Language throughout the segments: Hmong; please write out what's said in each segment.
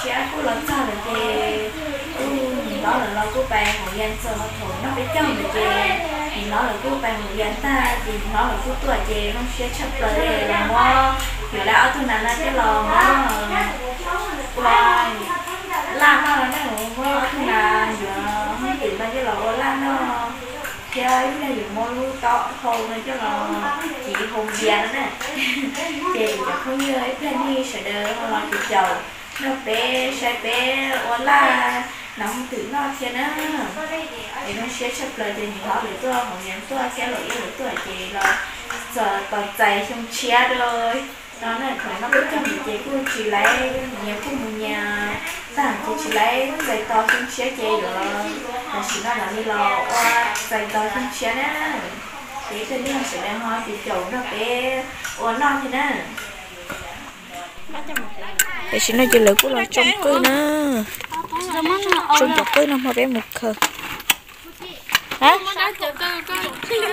Kuj los txog lawm ces kuj niam hlob lawv los kuj pais haus ya txog thaum noj peb caug ntawd ces niam hlob lawv kuj pais haus ya tag ces niam hlob lawv kuj tuaj ces zoo siab tshaj plaws li los muab yuav lawv ob tug nas no coj los muab ua laj noj no na, muab ob tug nas yuav hoob twm no coj los ua laj noj thiab ib pliag yuav muab lub taub hau no coj los civ hau npias no na. Ces cov phooj ywg ib pliag nej sawv daws ho los caum nrog peb saib peb ua laj nas hoob twm noj thiab na. Es zoo siab tshaj plaws ces niam hlob lawv tuaj, hauv yeev tuaj thiab laus iab lawv tuaj ces los txog tos txais xyoo tshiab rau no na. Thaum noj peb caug ntawd ces kuj tsis laiv, nyias kuj mus nyias tag ces tsis laiv txais tos xyoo tshiab ces yuav tam sim no mam li los ua txais tos xyoo tshiab na. Ces ib pliag nej sawv daws ho caum nrog peb ua noj thiab na. Tam sim no ces lawv kuj los tsoo qwj na, tsoo cov qwj no hmo peb mus khaws. Nyob zoo na cov phooj ywg,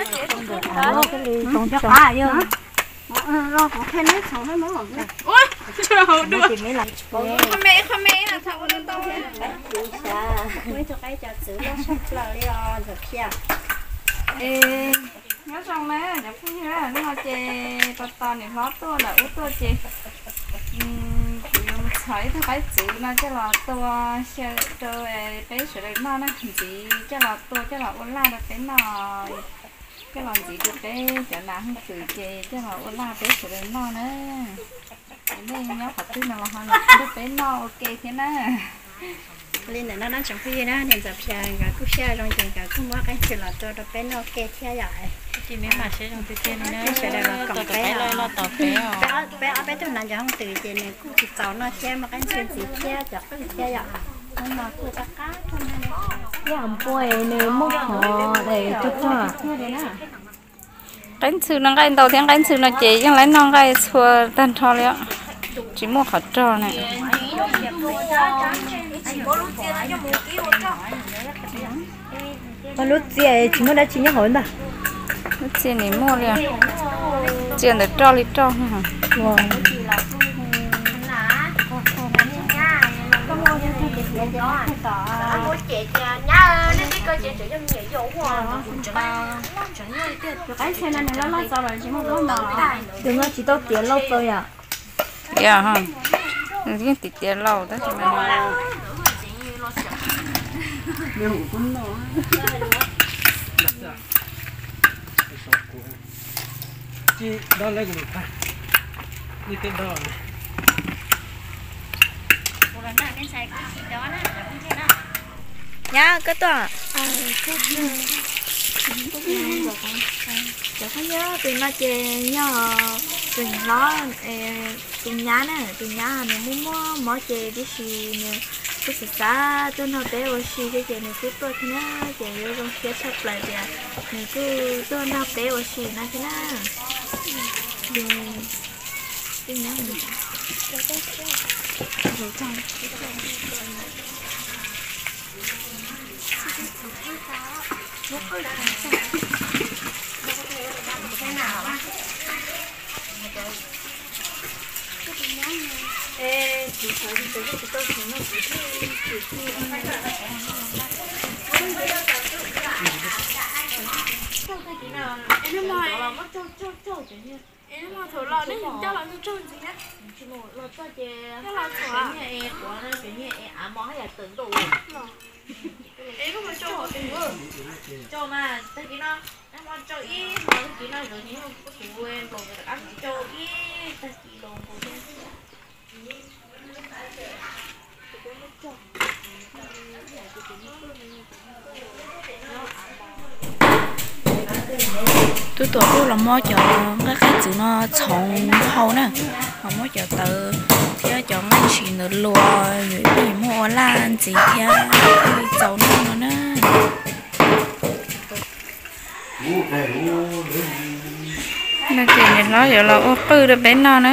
hnub no ces tos tos niam hlob tuaj lawm wb tuaj ces kuv yuav mus txhom ib tug qaib txwv no coj los tua rau peb sawv daws noj na, ntxiv coj los tua coj los ua laj rau peb noj, coj los ntxiv rau peb cov nas hoob twm ces coj los ua laj peb sawv daws noj na. Es nej nyob qhov twg no los ho los rau peb noj ua ke thiab na. Li ntawm no na tsoom phooj ywg na, niam ntxawm Phia nkawd kuj siab zoo ces nkawd kuj muab qaib ntxhw los tua rau peb noj ua ke thiab yom. Sawv daws los koom peb, peb ob peb tug nas cov hoob twm ces nws kuj tsis txaus noj thiab, muaj qaib ntxhw ntxiv thiab cov qwj thiab yom. Hnub no kuj qab qab. Yog npua nws muaj qhov es rog rog. Qaib ntxhw no nqaij ntau thiab, qaib ntxhw no ces yeej laib noj nqaij txhua tag nrho li os, tsis muaj qhov rog na. Lub txia tsis muaj dab tsi nyob hauv ntag. Lub txia nim muaj li, txia ntawm roj li roj. Tus no tsis tau tiav lauj tau yom. Tiav, yeej tiav tiav lauj tab sis mas Nyab, koj tuaj. Cov phooj ywg, tus no ces yog tus niam hlob, tus nyab na, tus nyab nws muaj muaj mob ces tib si nws kuj xav xav tuaj nrog peb ua si thiab ces nws kuj tuaj thiab na, ces yuav zoo siab tshaj plaws tias nws kuj tuaj nrog peb ua si no thiab na. Es hnub no thaum los nej coj los txog ntxiv, coj los txog, es kuv nyiag es av mos haj yam tawm ntuj. Es lub hmo tsau, tsau mas tag kis no, hmo tsau ib hmo tag kis no, kuv nplaum tsau ib tag kis los nkaus. Tub Tuam kuj los muab cov nqaij qaib txwv no txhoov hau na, los muab cov tawv thiab cov nqaij ntshis ntawd luas, yuav ib pliag yuav muab ua laj ntxiv thiab ua li txaus noj no na. No ces niam hlob yuav los ua qwj rau peb noj na,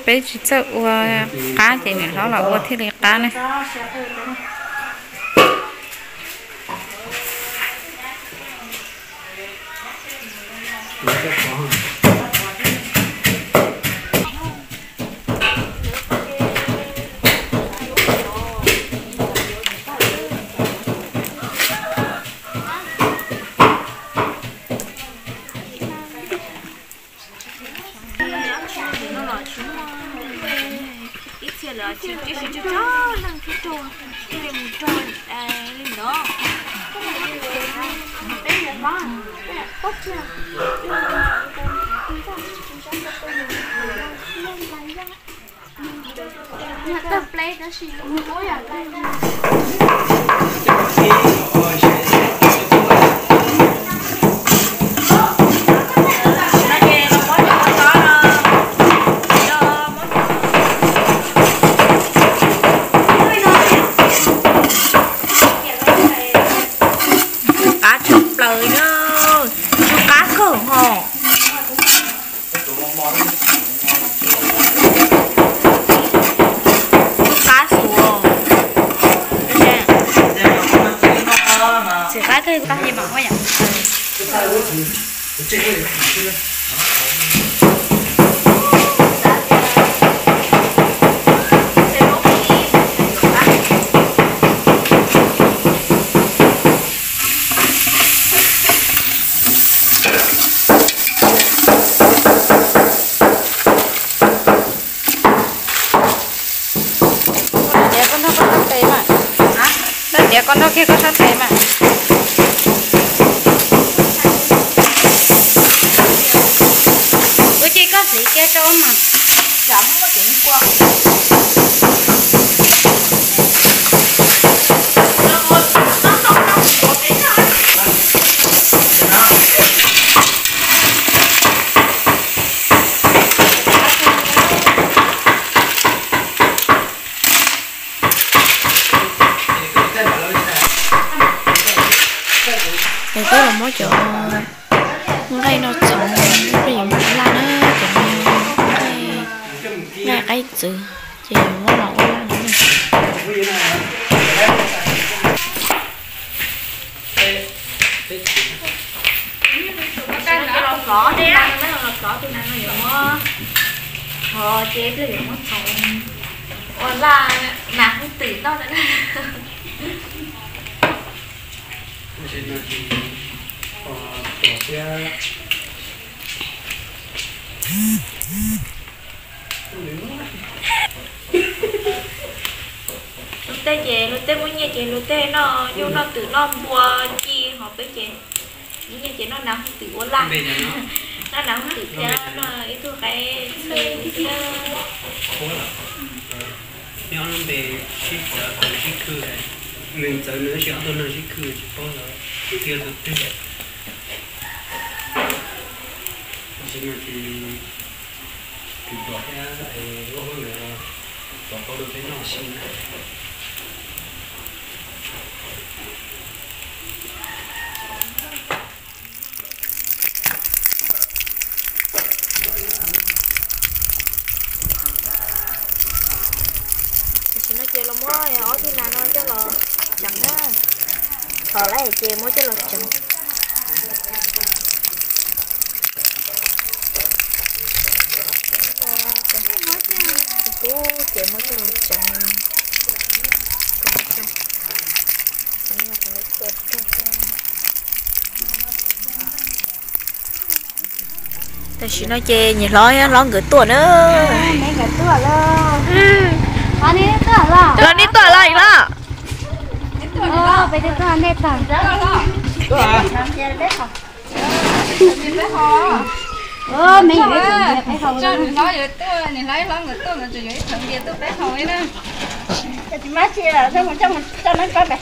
peb tsis txawj ua qab ces niam hlob los ua thiaj li qab na. Cov leej thiab rau, cia li mus rau li ntawd. Yog tawg pleb tab sis Tsw qab tshaj plaws na, tsw qab kawg ho. Tsw qab xwb. Tsw qab kawg, qab yam mam ua yam. Tias koj nrog koj sab tes mas. Tias koj nrog kiag koj sab tes mas. Ua cas koj xav kiag rau mas. Ces peb los muab cov nqaij no txhoov, peb yuav ua laj na, cov nqaij qaib txwv, ces yuav muab los ua laj no. Los plov, los plov tus nas no yuav muab, ho ces peb yuav muab txhoov ua laj nas hub twm noj na. Luag tej ces luag tej muaj nyiaj ces luag tej noj nyuj noj twm noj npua ci, ho peb ces muaj nyiaj ces noj nas hub twm ua laj. Noj nas hub twm thiab noj ib tug qaib txwv thiab. Nws ob lub npe sib txawv, sib khwb, nws txawv nws tab sis ob tug neeg sib khwb tsis paub tus twg yog tus twg. Tam sim no ces tus pom thiab ua hauj lwm los pom qau rau peb noj xwb na. Tam sim no ces los muab ob tug nas no coj los tseev na. Thov lawm ces muab coj los tseev. Tub ces muab coj los tseev. Tam sim no ces niam hlob, hlob nkawd tuaj na. Los nej tuaj los? Peb tuaj nej tuaj. Niam hlob nkawd tuaj, niam hlob hlob nkawd tuaj, tseem yuav ib thawv npias tuaj peb haus li na. Tsis muaj tsi, coj mus coj mus coj neb pab pem.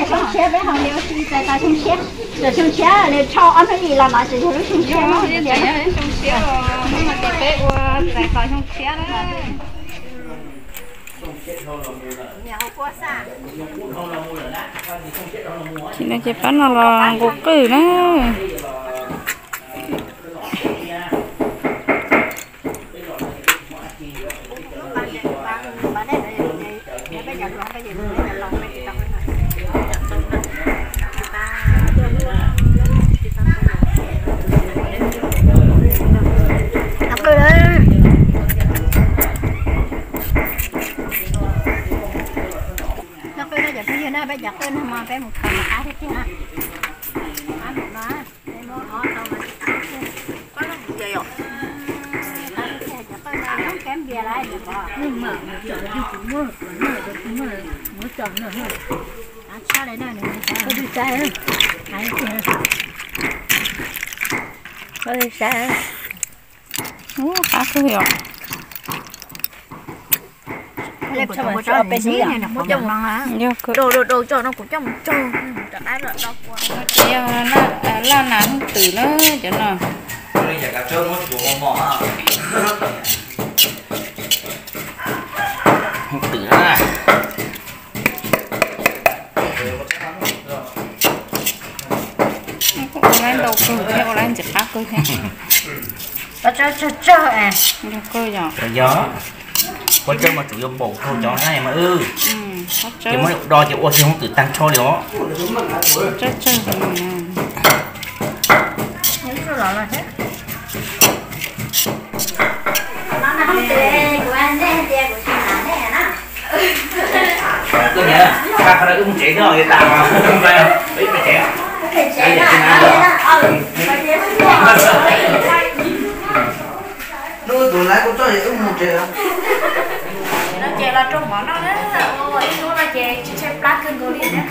Xyoo tshiab peb haus li ua si, txais tos xyoo tshiab. Txog xyoo tshiab nws rho ob hnub ib los no tseem yog lub xyoo tshiab. Peb ua txais tos xyoo tshiab na. Tam sim no ces pab no los nqus qwj na. Noj qwj no cov phooj ywg na, peb cov qwj no mas peb mus khaws mas qab tiag tiag na. Qab npaum no, peb muab ob tau mas qab tiag. Qab tiag, cov qwj Qab kawg yom. Yog laj nas hooj twm na cov no. Hooj twm na. Ua lab ntau kawg thiab, ua lab ntxim qab kawg thiab. Yog kawg yom. Yog, pob tsawb mas tsuas yuav npaum kawg cov na mas wb. Ces muab do ces ua tsis hooj twm tag nrho li os. Koj niam, tag qhov no wb mus tsev no, tas ib tsev. Hnub tus lawv kuj txog wb mus tsev. No ces los rau mov noj na, ib hnub no ces tsis tshaib plab kawg nkaus li na.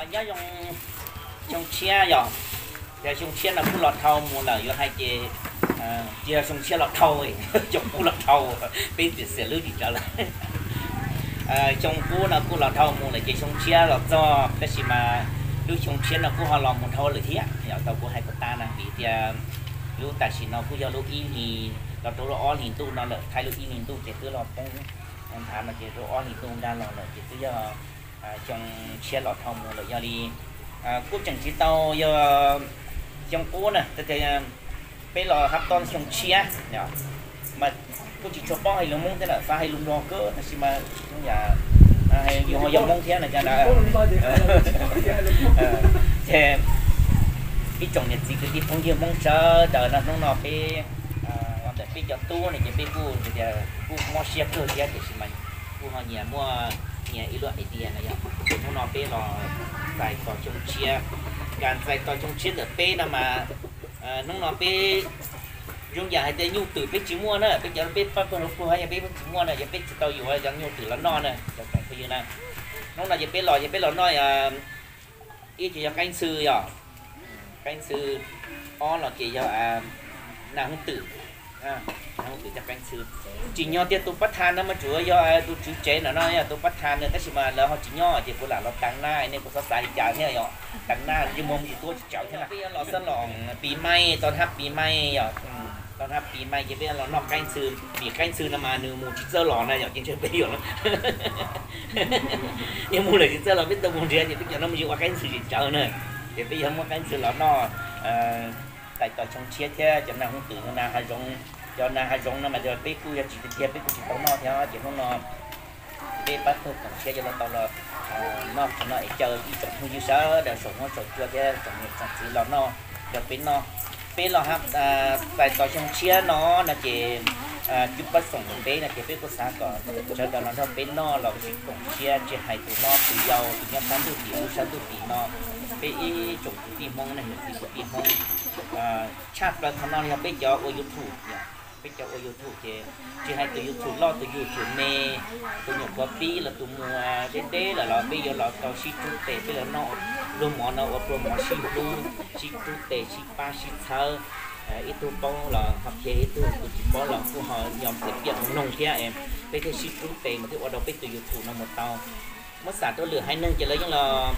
Nyob zoo xyoo tshiab yog, yog xyoo tshiab no kuj los dhau mus lawm yuav hais ces, yog xyoo tshiab los dhau, xyoo qub los dhau, peb txiav xiam lub tsis tsawv lawm. Xyoo qub no kuj los dhau mus lawm ces xyoo tshiab los txog tab sis mas lub xyoo tshiab no kuj ho los mus dhau lawm thiab yog tau kuv hais kom tas na vim tias lub tam sim no kuj yog lub ib hlis los rau lub ob hlis ntuj no lawm, thaij lub ib hlis ntuj ces twb los poob nthav no ces rau ob hlis ntuj nkag los lawm ces twb yog xyoo tshiab los dhau mus lawm yog li kuj tseem tsis tau yog xyoo qub na, peb los hab tob xyoo tshiab mas kuj tsis tshua paub hais lus Hmoob thiab lawm, xav hais lus Nplog kawg tab sis mas yus ho yog Hmoob thiab no ces ib tsoom niam txiv kwv tij phooj ywg Hmoob sawv daws no hnub no peb ntawm peb cov tub no ces peb kuj tias kuj mob siab kawg thiab tiam sis mas kuj ho nyias muaj nyias ib lub idea no yog hnub no peb los txais tos xyoo tshiab, kas txais tos xyoo tshiab ntawm peb no mas hnub no peb zoo yam hais tias nyuj twm peb tsis muaj na, peb cov peb pab pawg hluas pluag yog peb tsis muaj na, yog peb tsis tau yuav cov nyuj twm los noj na cov tsoom phooj ywg na. Hnub no ces peb los ces peb los noj ib ces yog qaib ntxhw yog qaib ntxhw, ob los ces yog nas hooj twm, nas hooj twm thiab qaib ntxhw. Tsim nyog tias tus pab thas no mas tsuas yog tus tswv tsev ntawm no yog tus pab thas no tab sis mas lawv ho tsis nyob ces kuv lam los tav naj nej kuj txhob xav li cas thiab yog tav naj yeej muaj mus tsis tuab tsis tsawv thiab na. Peb yuav los xab los pis mais tau hab pis mais yog tau hab pis mais ces peb los noj qaib ntxhw vim qaib ntxhw no mas nws mus tsis txawj los na yog ces ntshe peb yuav yeej mus lawm tsis txawj los peb tau mus nrhiav ces peb cov no mus yeej ua qaib ntxhw tsis tsawv na. Ces peb yuav muab qaib ntxhw los noj txais tos xyoo tshiab thiab cov nas hooj twm nas hav zoov, cov nas hav zoov no mas peb kuj yog tsis tiag tiag peb kuj tsis tau noj thiab ces hnub no peb pab pawg tsoom tshiab yuav los tau los noj qhov no es caw ib tsoom phooj ywg sawv daws saum huab saum cua thiab tsoom niam tsoom txiv los noj rau peb noj. Peb los txais tos xyoo tshiab no no ces cub pab xoom ntawm peb no ces peb kuj xav kom sawv daws los nrog peb noj los sib koom siab tsis hais tus hlob tus yau tus nyob sab ntuj tim ub sab ntuj tim no, peb ib tsoom kwv tij Hmoob na, niam txiv kwv tij Hmoob tshaj plaws qhov no yog peb cov ua YouTube, peb cov ua YouTube ces tsis hais tus YouTube loj tus YouTube me, tus nyuam qhuav pib los tus mus deb deb lawm los peb yuav los tau sib rub tes peb los noj pluag mov no ua pluag mov sib hlub sib rub tes sib pab sib txhawb, ib tug paub los ho qhia ib tug, tus tsis paub los kuj ho yog piav piav mloog thiab, peb thiaj sib rub tes mas thiaj ua rau peb tus YouTube no mus tau. Muab xam rau lwm haiv neeg ces lawv yeej los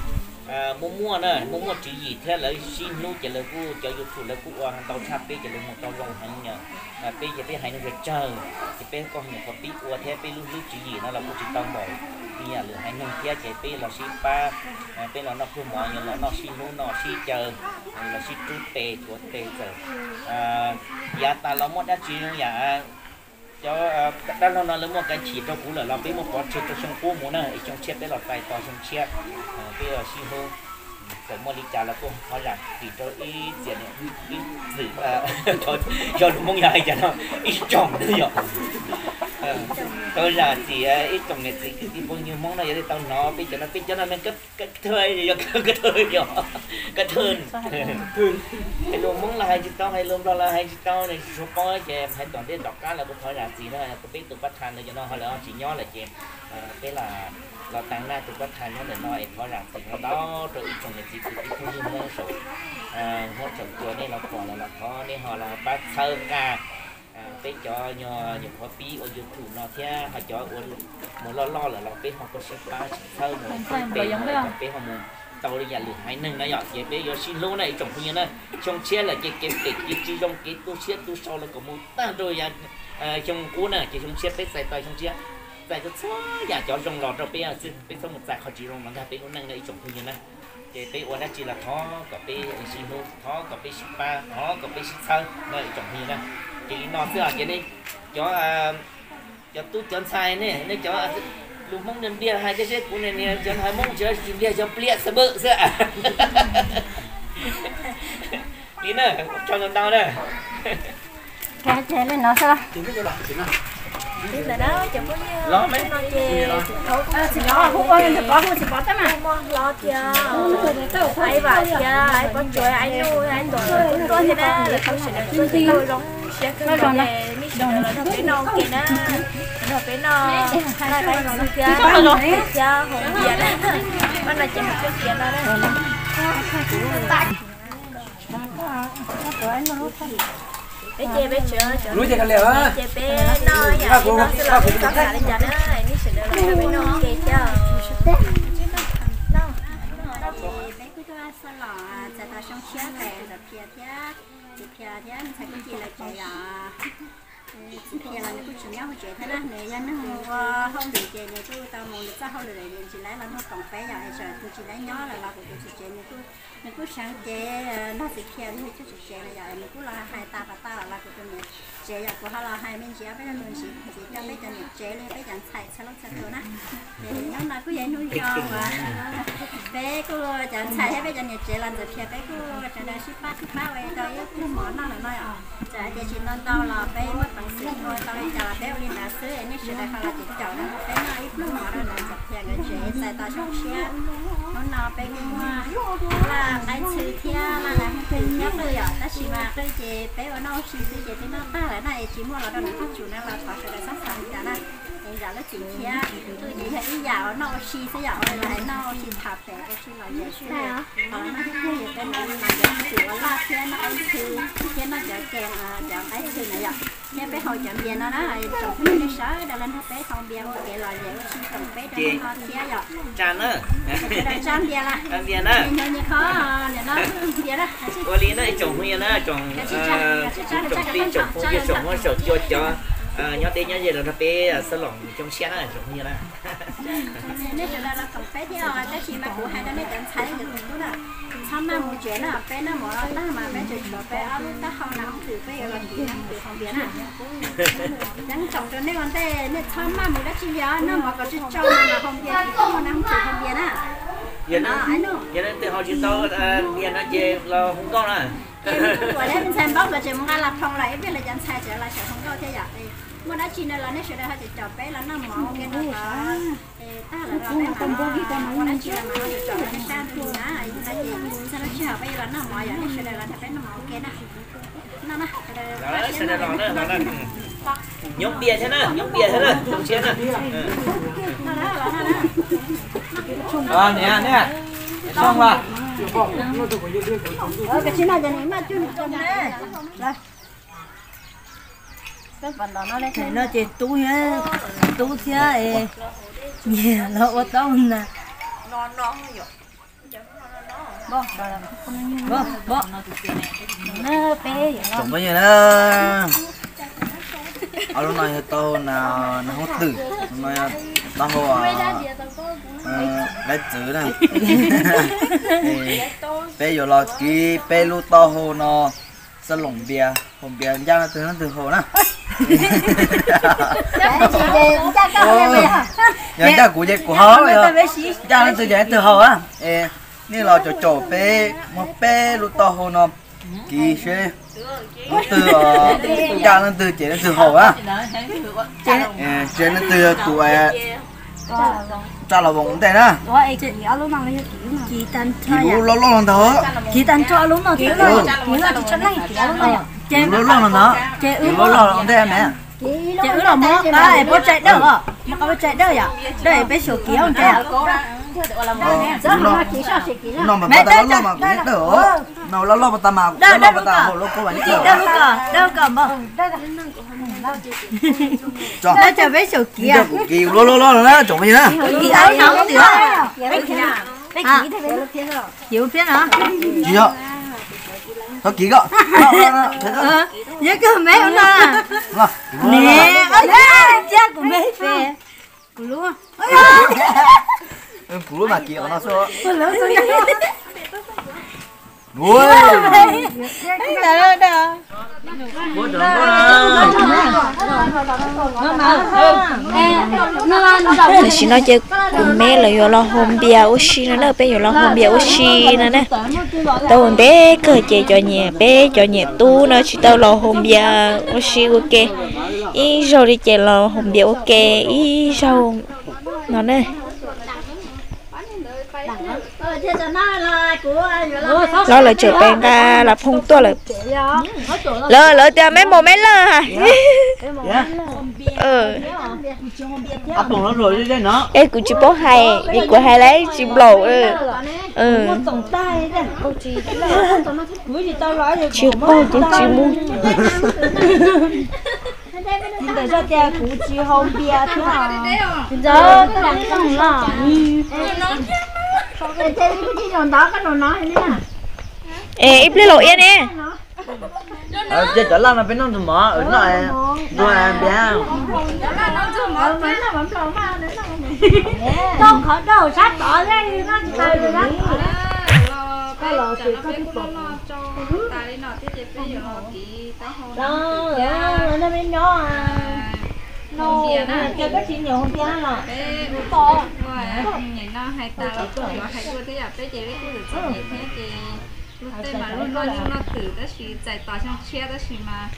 Muaj muaj na, muaj muaj tswv yim thiab lawv sib hlub ces lawv kuj, cov YouTube lawv kuj ua ntau tshaj peb ces lawv mus tau zoo heev. Peb ces peb haiv neeg tsawg tsawg, ces peb koj nyuam qhuav pib ua thiab peb lub hlwb tswv yim no los kuj tsis tau npaum li yam lwm haiv neeg thiab ces peb los sib pab, peb los noj pluag mov, los noj sib hlub noj sib caw, los sib rub tes tuav tes txawm yav tas los muaj dab tsi zoo yam cov dab laug no lawv muaj kav chim rau kuv lawm los peb muaj pov tseg rau xyoo qub mus na, xyoo tshiab peb los txais tos xyoo tshiab, peb los sib hlub. Txawm muaj li cas los kuj thov zam txim rau ib txwm, ib txwm, yog lus Hmoob yog hais cas no, ib tsoom na yom. Thov zam txim ib tsoom niam txiv kwv tij phooj ywg Hmoob no yog li tau hnov peb cov no, peb cov no me kab thawj yog kab thawj yog kab thawj. Hais lus Hmoob los hais tsis tau, hais lus Nplog los hais tsis tau, nws tsis tshua paub ces hais tom ntej tom qab los kuj thov zam txim na. Peb tus pab thas ntawd cov no ho lawv tsis nyob lawm ces peb los taag naj tus pab thas nyob ntawm no es thov zam txim ntau ntau rau ib tsoom niam txiv kwv tij phooj ywg Hmoob saum huab saum cua nej los pom lawm los thov nej ho los pab txhawb nqa peb cov nyuam qhuav pib ua YouTube no thiab ho cov ua mus loj loj lawm los peb ho tuaj sib pab sib txhawb mus, peb ho mus tau li yam lwm haiv neeg na yom, ces peb yuav sib hlub na ib tsoom phooj ywg na. Xyoo tshiab lawm ces kev phem kev tsis zoo kev tu siab tu sau los kom mus tag rau yav xyoo qub na, ces xyoo tshiab peb txais tau xyoo tshiab, txais txhua yam cov zoo los rau peb xwb, peb txhob mus txais qhov tsis zoo los nkag peb lub neej na ib tsoom phooj ywg na. Ces peb ua dab tsi los thov kom peb sib hlub, thov kom peb sib pab, thov kom peb sib txhawb na ib tsoom phooj ywg na. Ces li no xwb os, ces nej cov, cov tub cov ntxhais ne, nej cov lus Hmoob ntiag ntiag hais thiab seb kuv niag cov hais Hmoob tsis ntiag cov pliab xwb npawm xwb. Li na, ua tsaug ntau ntau na. Ces li no xwb. Li ntawd na cov phooj ywg, no ces tsis pom, hu ua ntawm pov hu tsis pom tab mas. Muaj hlob thiab, Aib Vam thiab Aib Pob Tsuas, Aib Nuj, Aib Tuam tuaj thiab na, lawv kuj sawv daws tuaj zoo siab kawg nkaus na. Nej sawv daws los nrog peb noj ua ke na, nrog peb noj laij qaib txhwb thiab, thiab hau npias na. Pab no ces hau coj tias no na. Peb ces peb tsev, ces peb noj yam li no xwb los peb txhob xav li cas na, nej sawv daws los nrog peb noj ua ke thiab. Peb kuj tuaj xav los txais tos xyoo tshiab tes Ntxawm Phias thiab, Txiv Phias thiab ntxhais kuj cia lawv tsev yom. Txiv Phias los nws kuj tsis nyob hauv tsev thiab na, nws yog neeg ua hauj lwm ces nws kuj tau mus nws txoj hauj lwm lawm, tsis laib los nrog koom peb yom, es tsam tus tsis laib nyob lawm los kuv tus tswv tsev nws kuj, nws kuj seev cev nrog Txiv Phias nws coj tswv tsev lawm yom, nws kuj los hais tas pas tau lawm los kuv tus niam tsev yom, kuv ho los hais me ntsis peb lo lus ntxiv ntxiv rau peb cov niam tsev li peb cov ntxhais txhua leej txhua tus na. Ces hnub no kuj yog ib hnub zoo uas peb kuj cov ntxhais thiab peb cov niam tsev los Ntxawm Phias peb kuj sawv daws sib pab sib pab ua tau ib pluag mov noj lawm no yom. Txawm hais tias tsis ntau ntau los peb muaj peev xwm ua tau li cas los peb ua li ntawd xwb, nej sawv daws ho los ces caum peb noj ib pluag mov rau Ntxawm Phias nkawd tsev txais tos xyoo tshiab. Hnub no peb kuj muaj laj qaib txhwb thiab laj nab hwj thiab qwj yom, tab sis mas qwj ces peb ua noj ua si xwb ces twb noj tag lawm na, es tsis muaj los rau nws qab tsum na los thov sawv daws txhob xav li cas na. Es zam lub txim thiab qwj ces yog ib yam uas noj ua si xwb yom, ua li los hais noj ua si tham pem ua si lom zem xwb. Qhov no thiaj yog peb noj li mas cov txim ua laj thiab noj qaib txhwb thiab noj cov kev, cov qaib txhwb na yom. Thiab peb haus cov npias no na, tsoom phooj ywg nej sawv daws los nrog peb haus npias ua kev lom zem ua si tsoom peb rau hnub no thiab yom. Tsa na, sawv daws tsa npias las, npias na, nyias qho, npias na. Ua li na ib tsoom phooj ywg na, tsoom tsoom tij tsoom phooj ywg saum huab saum cua cov nyob deb nyob ze los nrog peb xav los xyoo tshiab na tsoom phooj ywg na. Nej sawv daws los koom peb thiab, tab sis mas kuv hais rau nej cov ntxhais cov tub na, txhob maj mus tsev na, peb noj mov los tag mas peb tseem tshuav peb ob lub taub hau nab hwj, peb yuav los kis nab hwj haus npias na. Yeej tsoom rau nej ua ntej, nej txhob maj mus dab tsi li os, noj mov kom tsau tsau mas haus npias, kis nab hwj haus npias na. Yog leej twg haus tsis tau npias no ces los hu nkauj na. Ua li ntxhais npaub los tseem mus nqa las phoo los ib pliag lawv cov ntxhais tseem los sawv hu nkauj thiab yom. Muaj dab tsi no los nej sawv daws ho caum peb los noj mov ua ke no los tag lawm los peb mam muaj dab tsi los mam caum nej sab ntuj na. Txog lub sij hawm peb yuav los noj mov yom, nej sawv daws los nrog peb noj mov ua ke na. Nyob npias thiab na, nyob npias thiab na, tus tshiab na. Niam, niam, soj mas. No ces tub thiab, tub thiab nyias los ua tau na. Tsoom phooj ywg na, ob lub no yog tau na, nag hoob twm, no yog tau hau laiv txwv na. Peb yuav los kiv peb lub taub hau no, xab loos npias, hau npias ncaj leej twg leej twg hau na. Yog ncaj kuv ces kuv hau, yog ncaj leej twg ces leej twg hau na. Es nej los caum caum peb muab peb lub taub hau no kiv seb leej twg, ncaj leej twg ces leej twg hau na. Seb leej twg yog tus tsa los voos ntej na. Kiv lub loj loj no ntag. Kiv lub loj loj no ntag. Kiv lub loj loj ntej me. Ces wb los muab qab es pob tsaig dawb os, muab qab pob tsaig dawb yom, dawb es peb xyaum kiv ntag. No mas pas tas loj loj mas kuv yeej dawb os. No loj loj pas tas mas loj loj pas tas hau lub kub mas yeej dawb. Dawb lub ko, dawb lub ko npawg. Dawb ces peb xyaum kiv. Kuv kiv loj loj loj na tsoom phooj ywg na. Kiv ua phiab no. Tsis yog, txhob kiv koj. Yog koj me no. Niam, cia kuv me fe. Kuv lub, kuv lub mas kiv qhov no xwb. Tam sim no ces kuv me lawv yuav los haus npias ua si no na, peb yuav los haus npias ua si no na. Tau ntev kawg ces cov niam, peb cov niam tub no tsis tau los haus npias ua si ua ke. Ib zaug li ces los haus npias ua ke ib zaug no na. Los lawv tseem pes nqa las phoo tuaj lawm. Lawv, lawv tias me mos me lawj ha. Es kuv tsis paub hais, es kuv hais lawv tsis nplaum. Tsis paub ces tsis mus. Ntawm zoj tias kuv tsis haus npias thiab. Es ib pliag laus iab ne. Ces cov laj no peb noj ntsug mov, noj ntsug npias. Tau qhov rau sab tod, no me nyob. Npias na, koj tsis nyiam npias los? Peb ua nim no hais tas los kuj yuav hais dua thiab yom, peb ces peb kuj txom txom nyem thiab ces luag tej mas luag noj nyuj noj twm tab sis txais tos xyoo tshiab tab sis mas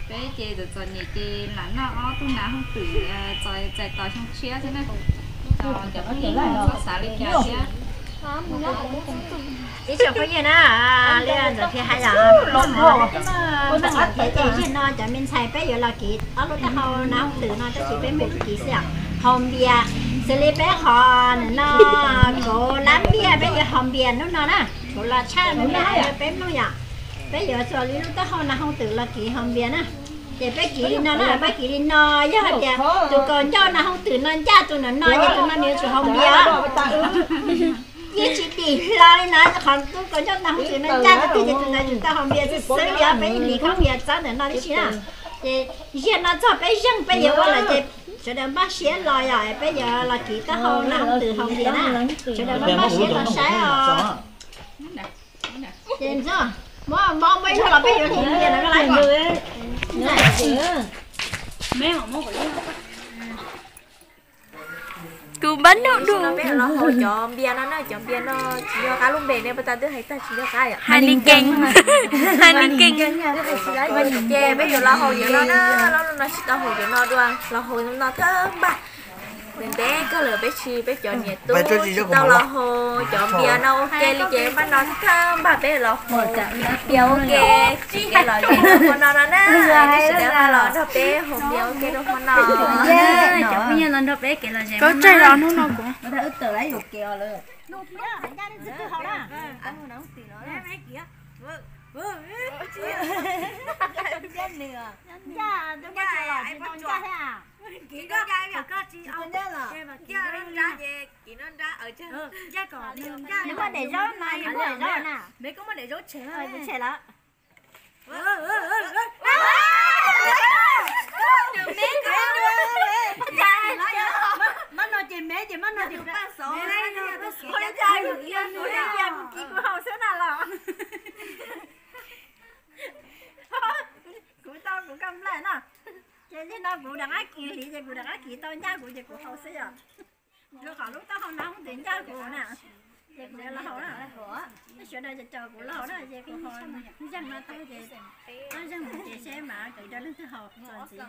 peb ces txom txom nyem ces lam noj ob tug nas hooj twm txais tos xyoo tshiab xwb na. Cov phooj ywg txhob xav li cas thiab. Ib tsoom phooj ywg na, li ntxawm thiaj hais yom, peb mas ntxawm thiaj ces zaum no cov me ntxhais peb yuav los kiv ob lub taub hau nas hooj twm no tab sis peb mus kiv xwb yom, haus npias. Xws li peb qhov no kauv lab npias peb yuav haus npias hnub no na, kauv los tshaj hnub no peb mloog yom. Peb yuav txuas li lub taub hau nas hooj twm los kiv haus npias na. Ces peb kiv li no na, peb kiv li no, yog hais tias tus kaus ncauj nas hooj twm no ncaj tus ntawm no ces tus no nws yuav tsum haus npias. Yeej tsis dim hlo li na, qhov tus kaus ncauj nas hooj twm no ncaj tiag tiag ces tus ntawd tsis tau haus npias xwb xwb li, peb nim khab npias txawb ntawm no tib si na. Ces ziag no txog peb zeeg peb yuav ua lawm ces sawv daws npaj siab los yom, peb yuav los kiv taub hau nas hooj twm haus npias na. Sawv daws npaj siab los saib os. Ces muab, muab ib lub los peb yuav hliv npias no koj lais. Tus npab noj dua. Peb los haus cov npias no na, cov npias no tsis nco qab lub npe ne, pas tas twb hais tag tsis nco qab. Hais ni kees, hais ni kees. Ces peb yuav los haus cov no na, los no tsis tau haus cov no dua, los haus no thawj npaj. Ntev kawg lawm peb tsis, peb cov niam tub tsis tau los haus cov npias no ua ke li ces npaj no thawj npaj peb los haus npias ua ke. Ces los ze rau hmo no no na, sawv daws los nrog peb haus npias ua ke rau hmo no. Cov phooj ywg los nrog peb kev los ze hnub no kuv Neb muaj daim zaub no, neb muaj daim zaub na. Neb muaj daim zaub tshem, tshem lawm. Mab no ces me ces mab no ces paj xov. Kuv haus xwb na los. Kuv tau kuv kaj nplaig no. Ces li no kuv rov qab kis hliv ces kuv rov qab kis tau ncaj kuv ces kuv haus xwb yom. Rau qhov lub taub hau no twb ncaj kuv na, ces kuv yuav los haus na. Sawv daws caum kuv los haus na, ces kuv haus zeeg no tau ces, ob zeeg mus ces seb mas kuv rau leej twg haus txuas ntxiv.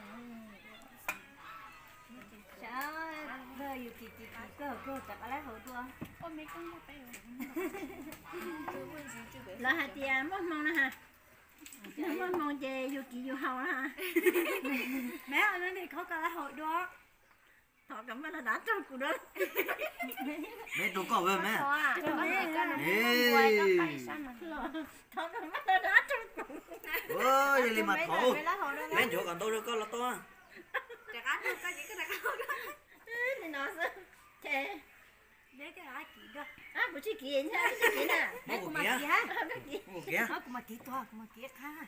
Lawv hais tias muaj hmoo na ha. Muaj hmoo ces yus kiv yus haus na. Mab, koj koj lawv haus dua. Thov kom mab los dav rau kuv dua. Meb rau koj me. Thov kom mab los dav rau kuv. Yog li mas thov, meb nchuav kom ntau rau koj los tau. Li no xwb. Ces kuv tsis kiv, tsis kiv na. Kuv mas kiv, kuv mas kiv tuag, kuv mas kiv qab.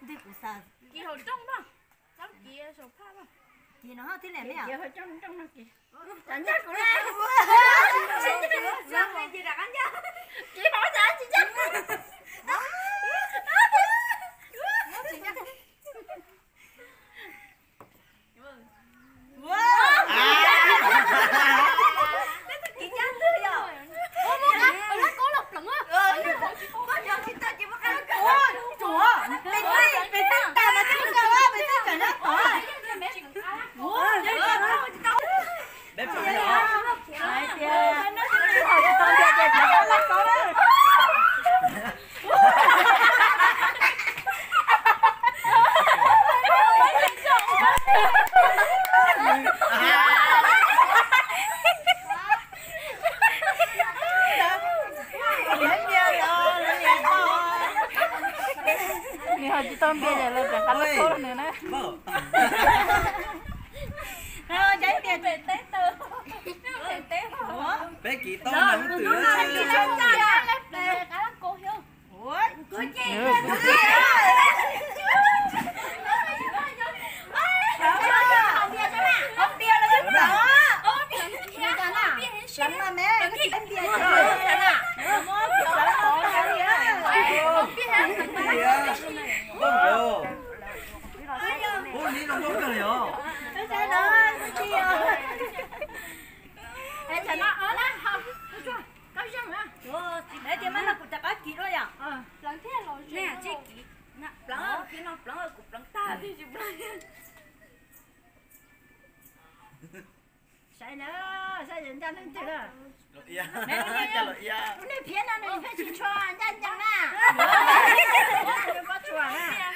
Ntej kuv xav kiv hauv rooj mas, txhob kiv saum phaj mas. Kiv no thiaj li me. Kiv hauv rooj, rooj no kiv. Txav ncaj kuv na. Kiv hauv txav tsis ncaj. Nws ho tsis tau npias ces lawv rov qab laj khaub nws na. Peb kis tau na. Koj zeeg na. Tias mab no kuv rov qab kis dua yom. Pleev, pleev, kuv pleev tag tsis pleev. Saib na, saib yog ncaj leej twg. Lub niag phiab no nws pheej tsis tshua ncaj ncees na. Pob tsuas na.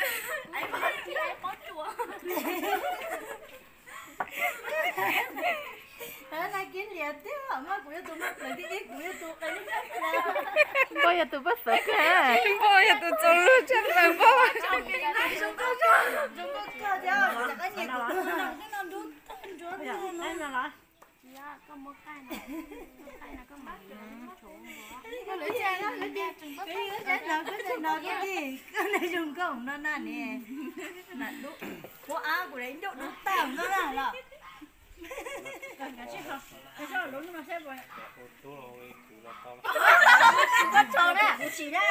Npoj yog tus poj xeem kawg. Npoj yog tus txaus luag tshaj plaws npoj. Koj zoo nkauj no na ne. Kuv av kuv ncauj dub tag no na los. Kuv tsis na, kuv tsis na.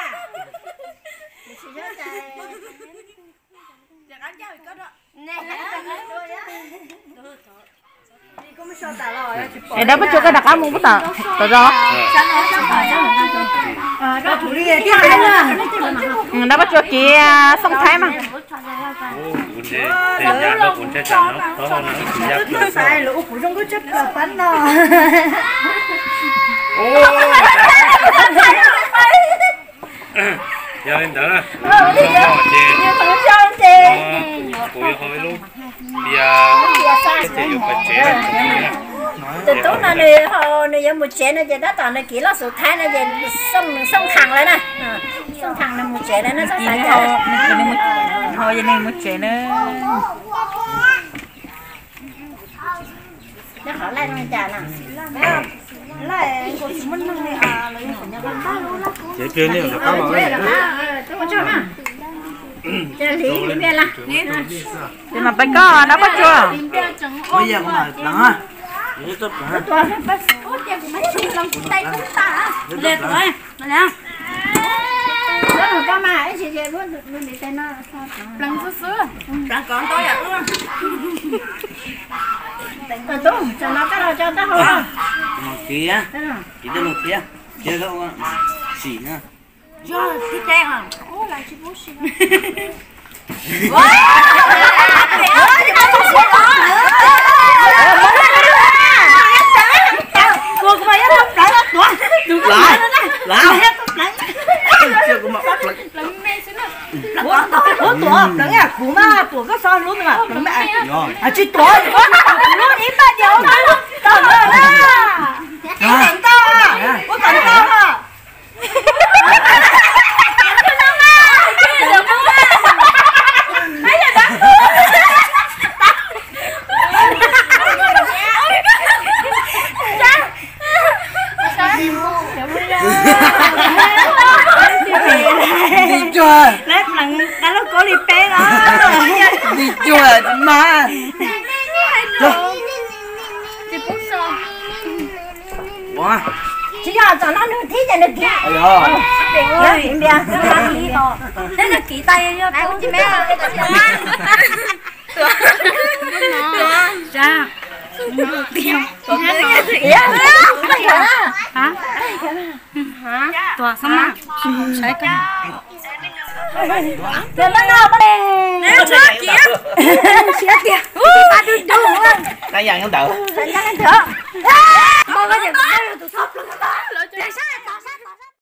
Es dab pab tsuas koj rov qab mus pub tod, tod zos. Dab pab tsuas kiv xooj thaib mas. Yog li ntawd, kuv yuav hau ib lub bia, ces yuav pais tsev. Tus tub no nws, nws yuav mus tsev no ces tab tom nws kiv loj xus thaib no ces xooj, xooj khaas lawm na. Xooj khaas nws mus tsev lawm na, xooj khaas. Ho nws mus tsev na. Nyob qhov laij no cas na? Laij kuv tsis muaj neeg li os. Ces pliag nej rov qab los. Ces mas peb koj dab paj tsuag. Pleev xwb xwb. Tus no koj los tso taub hau. Mus kiv, kiv tej mus thiab, thiab sim na. Yog tib teg os. Ua tuam pleev kuv mas tuam koj so lub nws pleev, tsis tuam, lub ib paj diav ua tom ntau na, ua tom ntau. Dim cuag, dim cuag mas. Tsis yog, tsam no nws thib ces nws kiv. Neb nws kiv tas yog Tuag xwb mas, saib koj. Siab tiag, pab dub dub.